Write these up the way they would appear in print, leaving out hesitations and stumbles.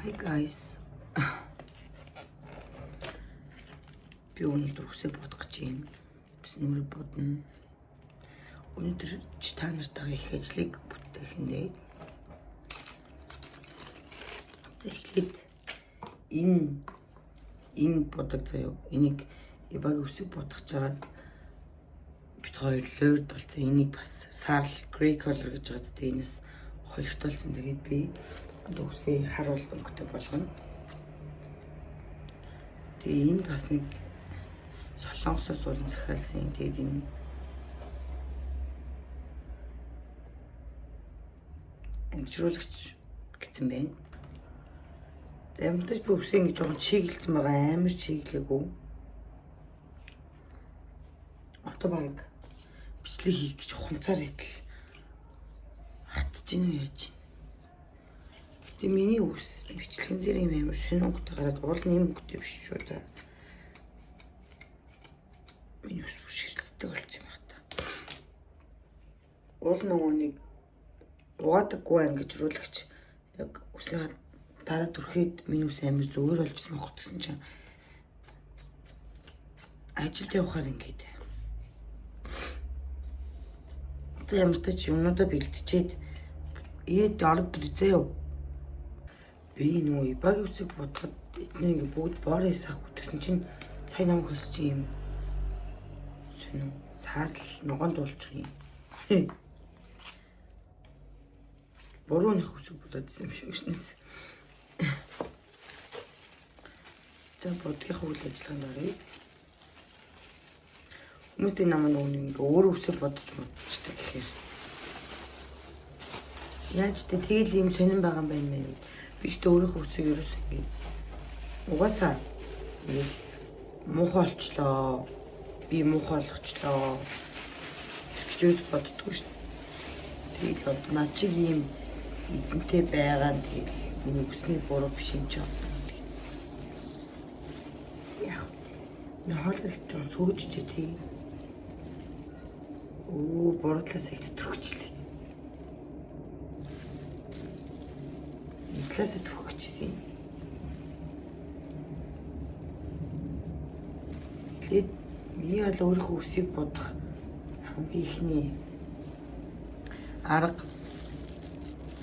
Hi guys. Би өнөөдөр үсээ будах гэж байна. Бас нүрээ будна. Өнөөдөр чи та нартайгаа их ажлыг бүтээх нэ. За эхлээд энэ будаг заяа. Энийг Ивагийн үсэг будах жагаад бид хоёр луурд болсон. Энийг бас саарл grey color гэж байгаа зү энэс холигтолсон. Тэгээд би одоо үсээ харуул өнгөтэй болгоно. Тэгээ энэ бас нэг солонгосоос уулын захиалсан. Тэгээд энэ ангижруулагч гэсэн байна. Ямартай ч би үсээ ингэ жоохон чиглэлсэн байгаа, амар чиглээгүй. Одоо баг бичлэг хийх гэж хунцаар идэл хатж гинүү яаж. Гэтэ миний үс бичлэгэн дээр юм амар сонин өнгөтэй гараад уул нь юм өнгөтэй биш шүү за. Миний үс бүр ширлэлтэй болсон юм байна та. Уул нөгөө нэг угаадаггүй ангижруулагч яг үсний дараа түрхэд миний үс амар зүгээр болчихсон байх гэсэн чинь ажилд явахаар ингээд. За ямар ч юмнуудаа бэлтчихэд ээд орд заяа. Би нөгөө Ибагийн үсэг бодоход эдний ингээ бүгд боор исах гэсэн чинь сая намайг хөсч юм сонин саарл ногоон дуулчих юм. Буруу нөх үсэг бодоод исэн юм шиг шнэс. За бодгийнхаа үйл ажиллагаанд оръё. Хүмүүсийн нам нөгөө нэг ингээ өөр үсэг бодож модчдаг гэхээр яаж тэ тэгэл юм сонин байгаа юм байна мэн. Би ч өөрийнхөө үсэг ерөөс ингээ угаасаа ингээл муухай болчлоо. Би муухай болгочлоо гэж юус боддгоо шүү. Тэгэл одоо над чиг ийм эзэнтэй байгаа нь тэгэл миний үсний буруу биш юм чи одоо. Яг би хоол их жоо сөөжчээ тий. Өө бурутлаас их түрхчлээ. Талаас түрхчихсэн. Тэгэхээр миний бол өөрийнхөө үсийг бодох хамгийн ихний арга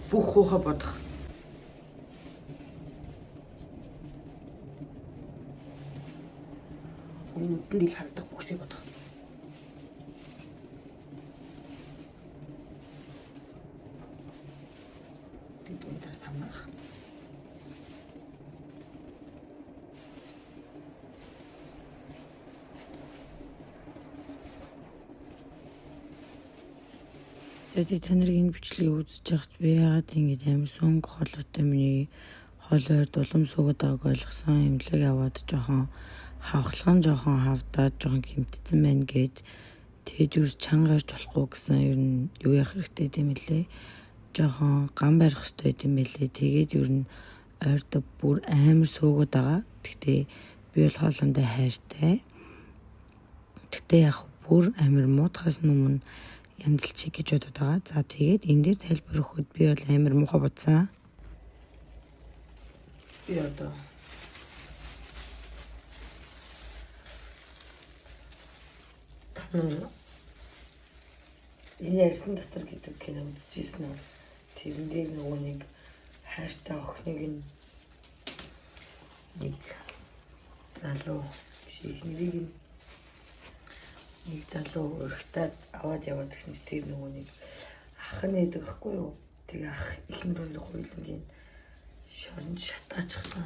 бүх хуухай бодох. Миний нүдэнд ил харагдах бүх үсийг бодох. Тэгээд үүнээр самнах. Тэгээд та нарыг энэ бичлэгийг үзэж байхад би яагаад ингэж амар сөнгө хоолойтой миний хоолойор дулам суугаад байгааг ойлгосон. Эмнэлэг яваад жоохон хавхлага нь жоохон хавдаад жоохон гэмтсэн байна гэд. Тэгээд юу чанга гарч болохгүй гэсэн ер нь юу яах хэрэгтэй юм лээ. Жоохон гам барих хэрэгтэй юм лээ. Тэгээд ер нь ойрдоо бүр амар суугаад байгаа. Гэхдээ би бол хоолондоо хайртай. Гэхдээ яг бүр амар муутахаас өмнө янзлчих гэж бодод байгаа. За тэгээд энэ дээр тайлбар өгөхөд би бол амар муухай бодсон. Би одоо та нар энэ ярьсан дотор гэдэг кино үзчихсэн үү? Тэрэн дээр нөгөө нэг хайртай охиныг нь нэг залуу биш эхнэрийг нь нэг залуу урагтаад аваад яваад гэсэн чи тэр нөгөө нэг ах нь эдэг байхгүй юу? Тэгээ ах эхнэр хоёр хоёулангийн шоронд шатаачихсан.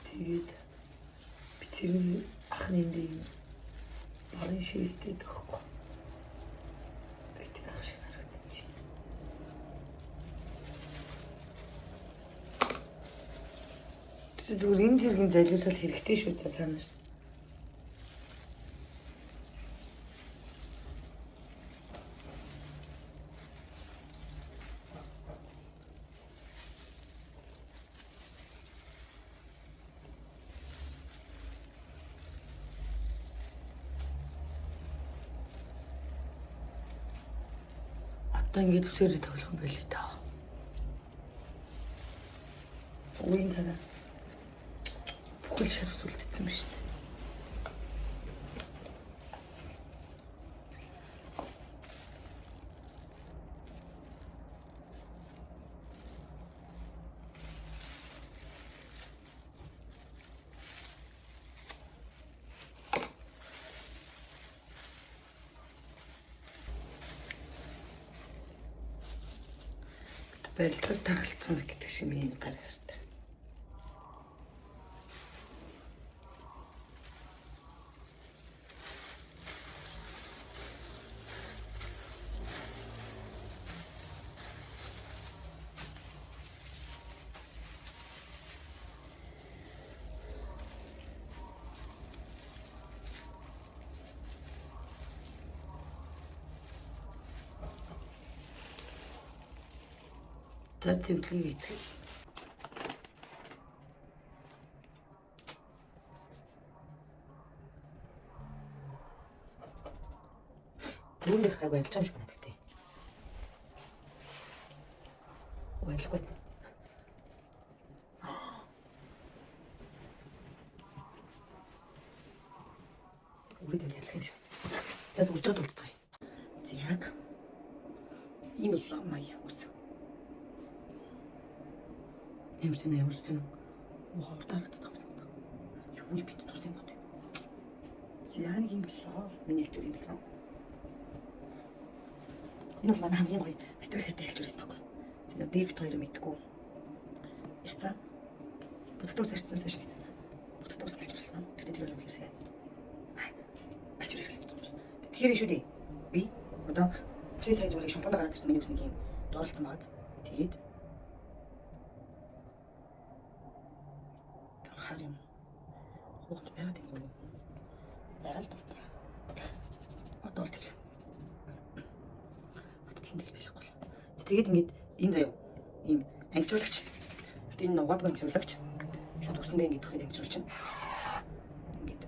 Тэгээд би тэр ах нь энд юм барын шээстэй байдаг байхгүй. Би тэр ах шиг харагдчих. Тэр зүгээр энэ зэргийн золиос бол хэрэгтэй шүү за та нар. Одоо ингээд үсээрээ тоглох юм байли даа. Үгийн дараа бүхэл шар ус үлдсэн ба шүү дээ. Барилдаас тагалцсан гэдэг шиг миний гар хартай. За зэвлэгийг эзэг. Үүнийх гай барилж байгаа юм шиг байна гэхдээ. Барилахгүй. Үрээд ялах юм шиг. За зүгж байгаа дулцгаая. За яг ийм л маяа ус. Ямар сонь ямар сонь муухай урдаа харагдаад байгаа юм байна. Юу би тус юм бод. За нэг юм боллоо. Миний хэлтүр юм болсон. Энэ бол манай хамгийн гоё материал сайтай хэлтүр байсан байхгүй. Тэгээд дээр бит хоёр мэдгүй. Яцаа. Будагтай ус арчснаас хойш гэдэг. Будагтай ус хэлтүрлсэн. Тэгтээ тэр бол үнэхээр сайн. Алчур хэрэглэх юм байна. Тэгэхээр шүү дээ. Би одоо үсээ сая зүгээр шампунд гараад ирсэн миний үс нэг юм дурлцсан байгаа. Тэгээд хар юм. Хугад байгаад юм уу? Байгаад л даа. Одоо л тэгэл. Батлан тэгэл байхгүй л. Тэгээд ингээд энэ заяа ийм ангижуулагч. Гэтэ энэ нугаадгүй ангижуулагч. Шууд үсэндээ ингээд түрхэд ангижуулчихна. Ингээд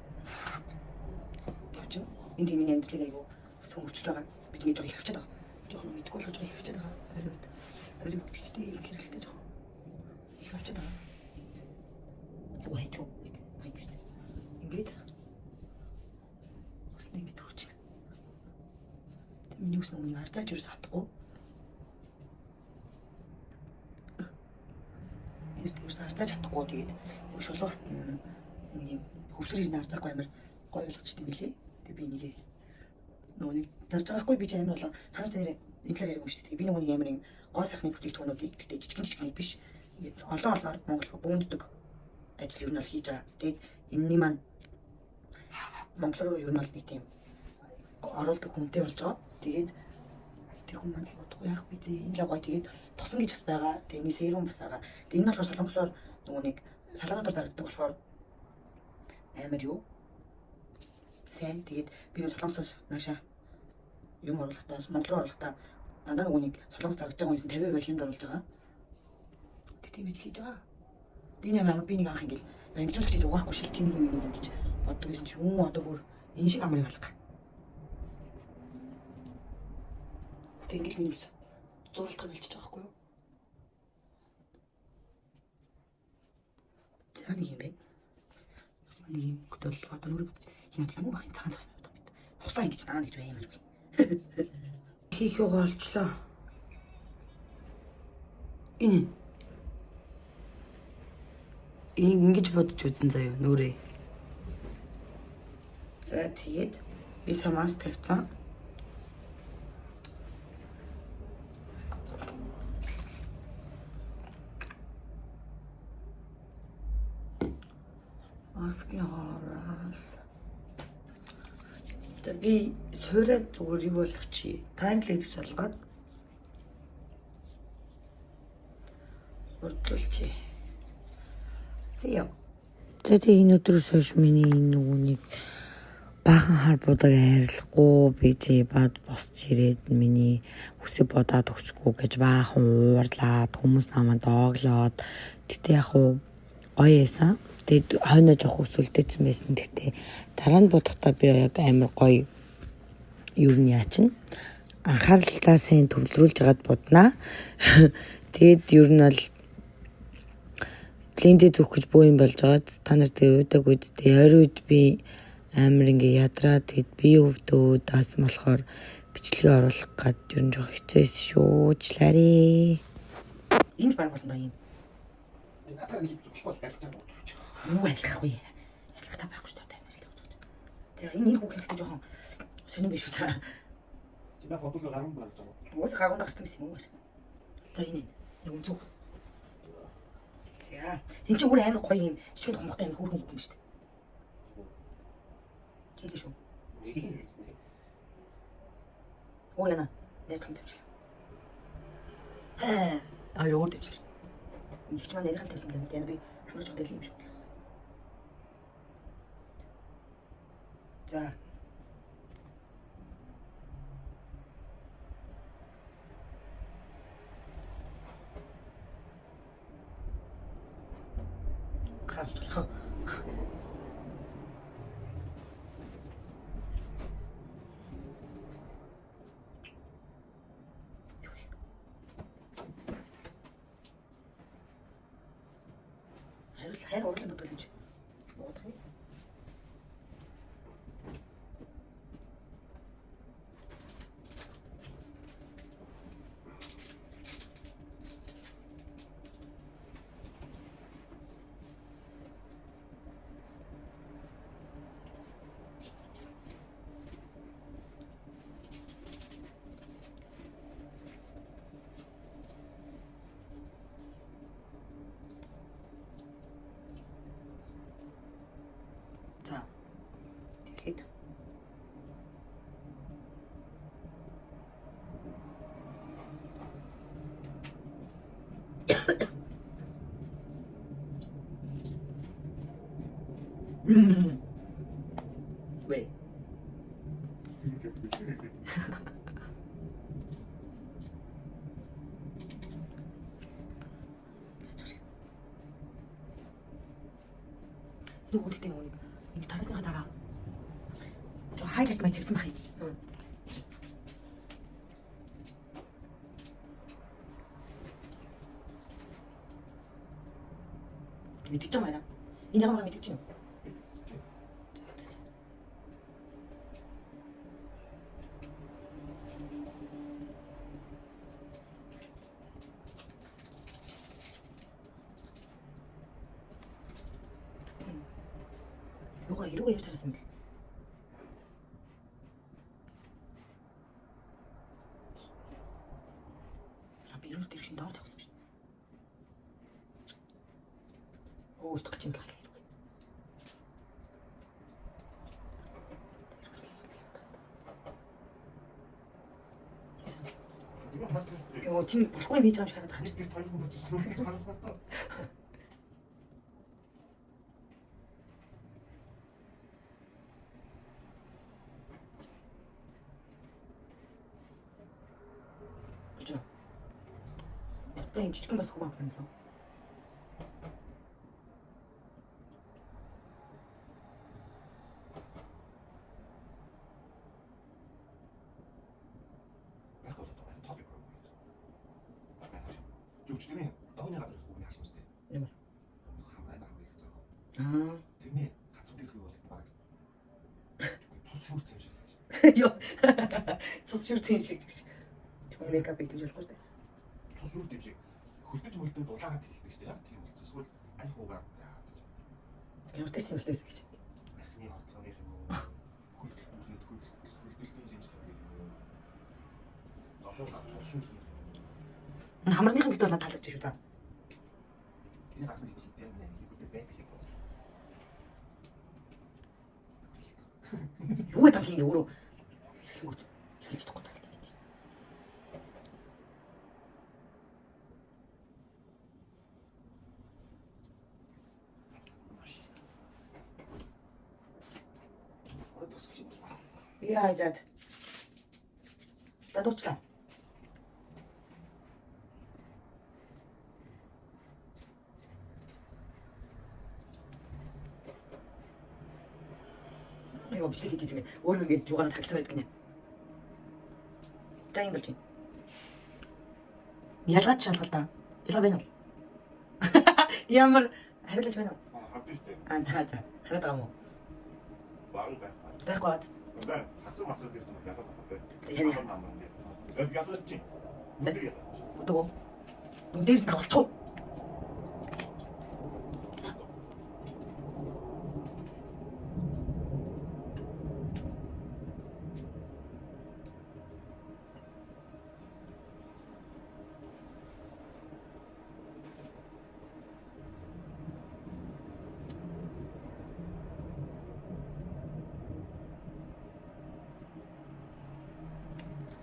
явчихна. Энэ тийм миний амьдралыг айгүй бас хөнгөвчж байгаа. Би ингээд жоох их авчаад байгаа. Жоох мэдгүй болгож жоох их авчаад байгаа. Орой үед. Орой үед гэхдээ ер нь хэрэглэхдээ жоох их авчаад байгаа. Үгүй хайчуу. Ай биш. Ингээд үсэндээ ингээд түрхчихнэ. Тэг миний үс нүг арзаач юус хатахгүй. Юус арзааж чадахгүй тэгээд шулуу хатна. Нэг юм хөвсөр ирнэ арзаахгүй амар гоё болгочтой билээ. Тэг би нэг нөгөө нэг зарж байгаа хгүй би ч амар болон танаас дээр энэ талаар яриаг юм шүү дээ. Би нөгөө нэг амар юм гоо сайхны бүтээгдэхүүнүүдийг тэгтээ жижигэн жижигэн биш. Ингээд олон олноор Монгол бүүнддэг ажил ер нь бол хийж байгаа. Тэгээд энэний маань Монгол руу ер нь бол нэг тийм оруулдаг хүнтэй болж байгаа. Тэгээд тэр хүн маань л удахгүй яах вэ зээ. Энэ л гоё тэгээд тосон гэж бас байгаа. Тэгээд энэ серум бас байгаа. Тэгээд энэ болохоор солонгосоор нөгөө нэг салаануудаар зарагддаг болохоор амар юу сайн. Тэгээд би нэг солонгосоос наашаа юм оруулахдаа Монгол руу оруулахдаа дандаа нөгөө нэг солонгос зарагдж байгаа хүнээс 50% хямд оруулж байгаа. Тэгээд тийм ажил хийж байгаа. Энэ амар би нэг анх ингээл ангижуулагч гэж угаахгүй шил тэнийг юм нэг ингэж боддог байсан чи юм одоо бүр энэ шиг амар юм алга. Тэг ингээл миний ус зуралтах бэлчиж байгаа байхгүй юу? За нэг юм байна. Бас нэг юм хөтөл одоо нүрэ бодож хин юм бах юм цагаан цагаан юм байна. Тусаа ингэж наана гэж баймар би. Хийх юугаа олчлоо. Энэ ингэж бодож үзэн заяа нүрээ. За тэгээд би самаас тавьсан. Маскын хоороос. За би суурай зүгээр юу болох чи? Time lapse алгаад хурдлуулчих. За яа. За тэг энэ өдрөөс хойш миний энэ нөгөө нэг баахан хар будаг арилахгүй би чи бад босч ирээд миний үсэг бодаад өгчгүй гэж баахан уурлаад хүмүүс намайг дооглоод тэгтээ яг уу гоё байсан. Тэгээд хойноо жоох өсөлтөөсөн байсан. Тэгтээ дараа нь бодохдоо би яг амар гоё ер нь яачин Анхаарлаа сайн төвлөрүүлж хагаад буднаа. Тэгээд ер нь бол линзээ зүүх гэж бөө юм болж байгаад та нар тэгээ уйдаг үедээ ойр үед би амар ингээ ядраа тэгэд би өвдөө даасан болохоор бичлэгээ оруулах гад ер нь жоох хэцүү байсан шүү. Уучлаарай. Энэ л баг болно доо юм. Надад нэг болохгүй л ялцсан уу. Юу айлгах вэ? Айлгах та байхгүй шүү дээ. За энэ хүүхэнтэй жоохон сонирн биш үү за. Чи наа бодвол гарan болж байгаа. Уус гаргуунд гарсан байсан юм уу? За энэ яг үнцүү. За энэ чинь өөр амар гоё юм жижигэн томхтой амар хөөрхөн хүүхэн шүү дээ. Килээ шүү. Оо яна. Яг том тавьчлаа. Аа өөр тавьчлаа. Их ч маань нарийнхал тавьсан юм байна. Би хамраж байгаа юм шиг. За. Хаалт. Хариул хайр урлын бодол юм чи. Бодох юм. За. Тэгэхээр 왜? Нөгөө гэдэг нэг ингэ тарасныхаа дараа жоо хайлайт маяг тавьсан байх юм. Мэдчихэж байгаа юм. Энэ яг мэдчихэж байна. Юугаа эрүүгээ яаж тараасан бэ? А би эрүүл дээр шин доор тавьсан шүү. Өө устгах чинь л эрүүгээ. Йоо чи нэг болохгүй юм хийж байгаа юм шиг харагдах чинь. Би хоёр хүн бодсон. Харагдах. Болж байна. Явцдаа юм жижигхэн бас хүүхэн авах юм лөө. Яг бол одоо топ юм. Жүгчдийн дооны газар үгний харсан үстэй. Ямар? Хамгаалал хамгаалал заа. Аа. Тэрний газар дээрх юу бол баг. Цус шүүрцэн юм шиг. Йоо. Цус шүрцэн юм шиг. Хүн мейкап хийж болохгүй шүү дээ. Цус шүүрт юм шиг. Хөлдөж мөлдөд улаагаад хэлдэг шүү дээ. Яг тийм бол эсвэл аль хуугаар яадаг. Ямар ч тийм болчихсон гэж. Архины хордлооных юм уу? Хөлдөл үүсээд хөлдөлтийн шинжилгээ юм уу? Зовлон цус шүүрсэн юм. Хамарных нь дэд бол таалагдж шүү за. Тэрний гарсан хэлсэн тийм нэ гэдэг байдаг юм байна. Юу гэдэг юм ингээ өөрөө хэлэнгүүт хэлж чадахгүй таалагдж байна. Яа зад. За дуучлаа. Йоо бичлэг хийж байгаа. Өөрөө ингэ юугаар тагцсан байдаг гинэ. За юм болж байна. Ялгаач шалгал та. Ялгаа байна уу? Ямар хариулж байна уу? Аа, хавж штэ. Аа за за. Хараад байгаа юм уу? Баг байхгүй. Байхгүй бааз. Бай. Хацсан мацсан дээр чинь ялгаа байхгүй. Яа. Яг ялгаж чинь. Нүдээ ялгаж. Удаа. Дээрс давхалчих уу?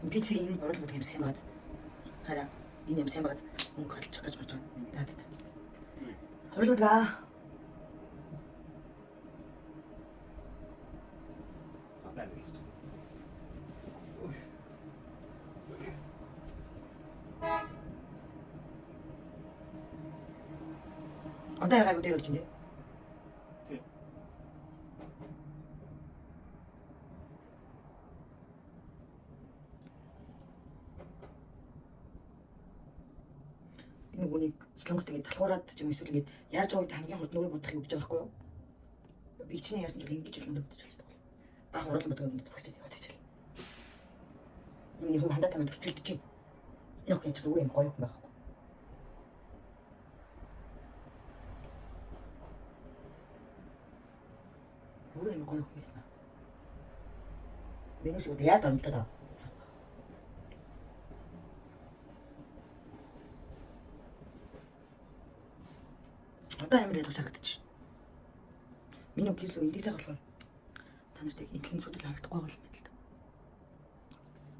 Пиццэг энэ гурал бүдэг юм сайн байгааз. Хараа энэ юм сайн байгааз мөнгө олж гэж бодож байгаа. За за. Хурал бүдэг аа. Надад ялгаж. Одоо яргаагүй дээр болж байна тий. Тий. Энэ үнийг солонгост ингэж залхуураад ч юм эсвэл ингэж яаж байгаа үед хамгийн хурд нүрээ бодох юм гэж байгаа байхгүй юу? Би чиний яасан ч бол ингэж л нүрээ бодож байна. Бага уруулан бодог юм дурчилж яваад хичээл. Энэ хүн хандаа тамаа дурчилж чинь. Энэ охин яаж үгүй юм гоё хүн байхгүй. Үгүй юм гоё хүн байсан. Миний шиг яа домлоо даа. Одоо амар ялгаж харагдчих. Миний гэрэл үе сайхан болохоор та нарт яг интеллигенц сүдэл харагдахгүй байгаа юм байна л да.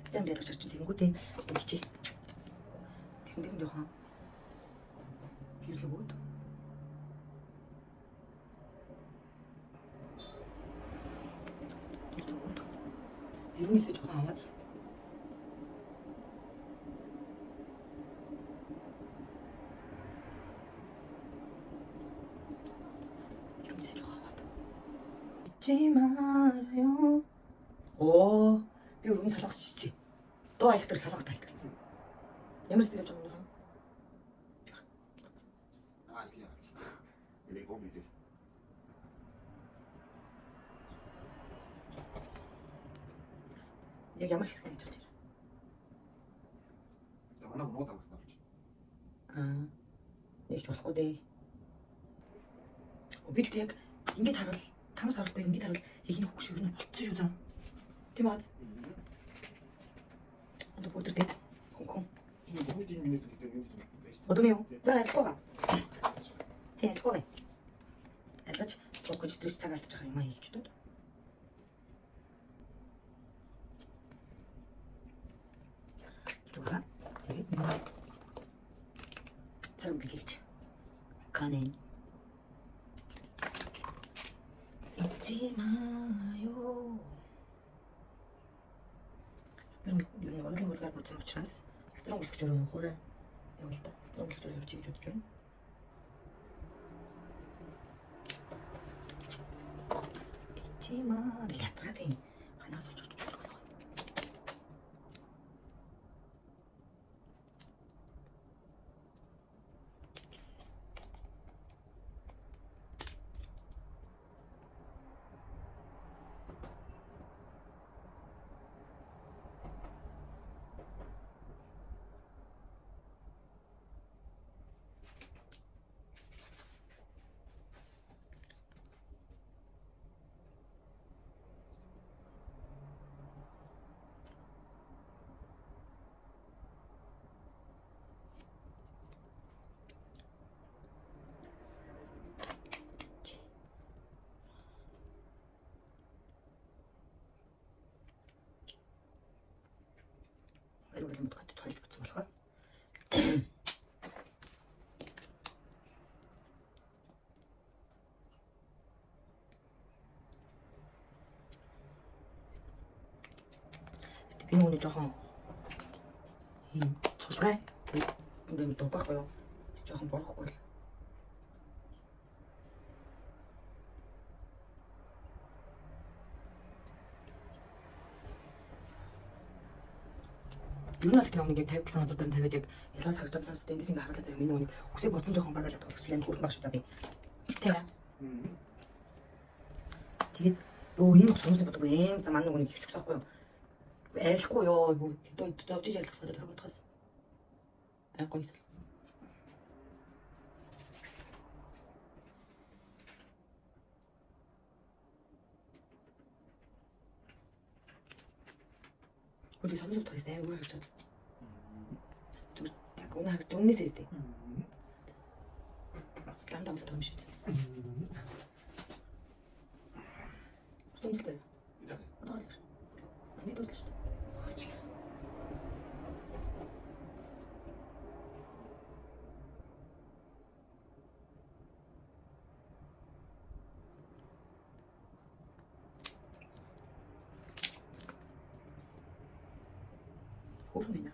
Тэгтээ амар ялгаж харчин тэгэнгүүтээ ингэчээ. Тэрэн дээр нь жоохон гэрэл өгөөд. Гэрэл өгөөд. Ерөнхийдөө жоохон аваад ерөнхийдөө жоохон аваад. 잊지 말아요. Оо, би өргөн солонгос чичээ. Дуу аялах дээр солонгос тайлдаг. Ямар сэтгэл явж байгаа юм бэ? Аа, илээ. Илээ гом илээ. Яг ямар хэсэг гэж бодож байна? Та манай нуу замгт болж. Аа. Нэг ч болохгүй дээ. Би л яг ингэж харуул, танаас харуул би ингэж харуул яг энэ хүүхш юу болцсон шүү заа. Тийм аа. Одоо бүгд дээ. Хүн хүн. Энэ гомын миний гэдэг юм юм байж. Өдөрний юу? Би арилахгүй байгаа. Тийм арилахгүй байгаа. Арилгаж суух гэж стресс цаг алдчих юм аа хийж дод. Түга. Тэгээд царам гэлээч. Канэн. 잊지 말아요. Тэр ер нь урлагийн бүлгээр бодсон учраас хацран бүлэгч өрөө хуурай явал та. Хацран бүлэгч өрөө явчих гэж бодож байна. 잊지 말아. ятраад юм. Ханаас олж очиж болох. Хоёр өглөө мөдгөд тойлж бүтсэн болохоор би үүний жоохон ийм цулгай ингээд дург байхгүй юу? Жоохон бороохгүй л. Ер нь бол тэр нэг яг 50 гэсэн газар дээр тавиад яг ялгаад харагдаж байгаа юм. Эндээс ингээ харуулаа заяа. Миний нэг үсээ бодсон жоохон багаалаад байгаа гэсэн амар хөөрхөн баг шүү за би. Тэ. Тэгээд өө энэ хүмүүсний бодог ийм за манай нөгөө нэг хөвчих байхгүй юу? Арилахгүй ёо бүр зовж ялах хэрэгтэй тэр бодохоос. Ай гоё л. Хөлий сомсов тагс амар өөр харагдаж байна. Зүгээр яг үнэ харагдаж өмнөөс эстэй. Лам давлаад байгаа юм шүү дээ. Сомсолтой. Одоо л. Ани дуслаа шүү дээ. Хөөрхөн байна.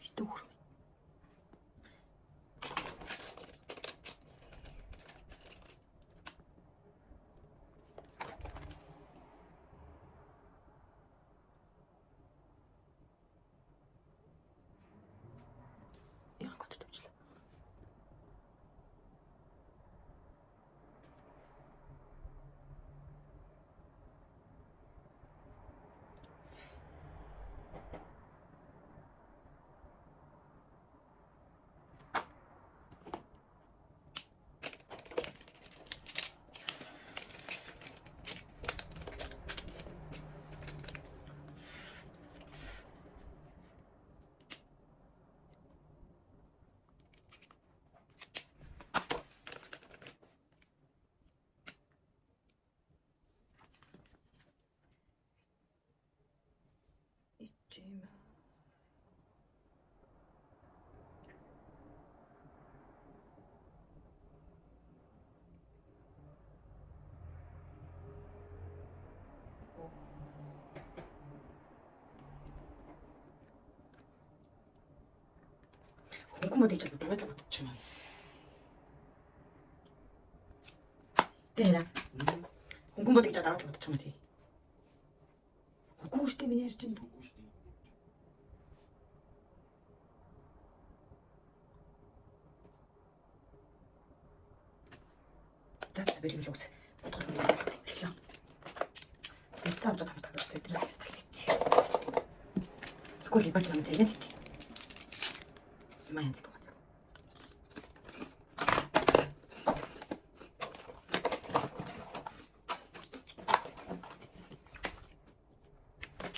Хитүү хөөрхөн. Яг готор тавьчлаа. Ичимэ. Хөнгөн мод хийж даваад л бодчих юм аа. Тэр. Хөнгөн мод гэж дараад л бодчих юм аа тий. Үгүй шүү дээ миний ярьж чинь. Үгүй шүү дээ. За за бэлэн үс. Бодгол нь хэллээ. Тэгээд цаа авч хамт тавьж тэр их стал хийх. Тэгвэл бач намайг зэлээд хийх. Маа янз бүр.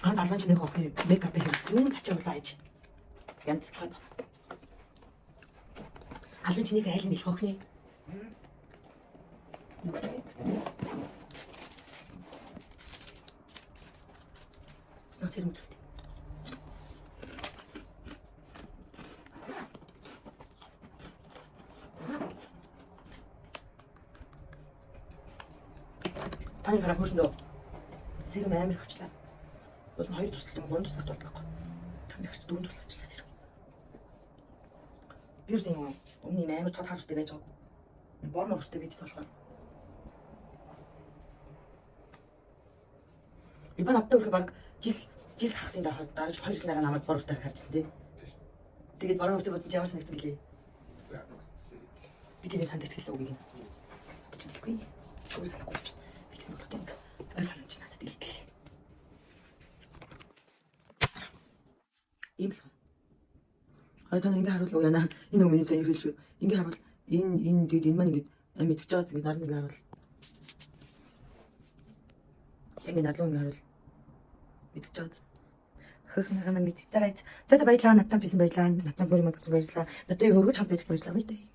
Ганц алган чи нэг хохны мейкап хийсэн. Юунд ачаа улаа аж. Янзлахад. Алган чи нэг айл нь илх хохны. Нас хэрэг мэдрэлтэй. Таны хараа хөрсөндөө сэрэм амар их авчлаа. Бол нь 2 туслал юм 3 туслах болдог байхгүй. Танд ихч 4 туслах авчлаа сэрэм. Би юу юм өмнө юм амар тод хар устай байж байгаагүй. Бор мор устай байж болохоор. Би ба надтай өрхө баг жил хагасын дараа дараж 2 жилийн дараа намайг бор устай харчихсан тий. Тэгээд бор устай бодсон чи ямар санагдсан гэлээ. Би тэрийг сандаж хэлсэн үгийг. Одоо ч хэлэхгүй. Үгүй санахгүй юм чинь. Би ч нэг одоо ингэ ой санамж насад илтэл. Ийм л. Хараа та нар ингэ харуул уу яна. Энэ нөгөө миний цааны хэлж юу. Ингэ харуул энэ тэгээд энэ маань ингэ ам итгэж байгаа ингэ нар нэг харуул. Ингэ надлуу ингэ харуул. Итгэж байгаа. Хөх нэг маань мэдчихэж байгаа. За за баярлалаа. Надтай бисэн баярлалаа. Надтай бүр юм болсон баярлалаа. Надтай өргөж хамт байдаг баярлалаа. Баярлалаа.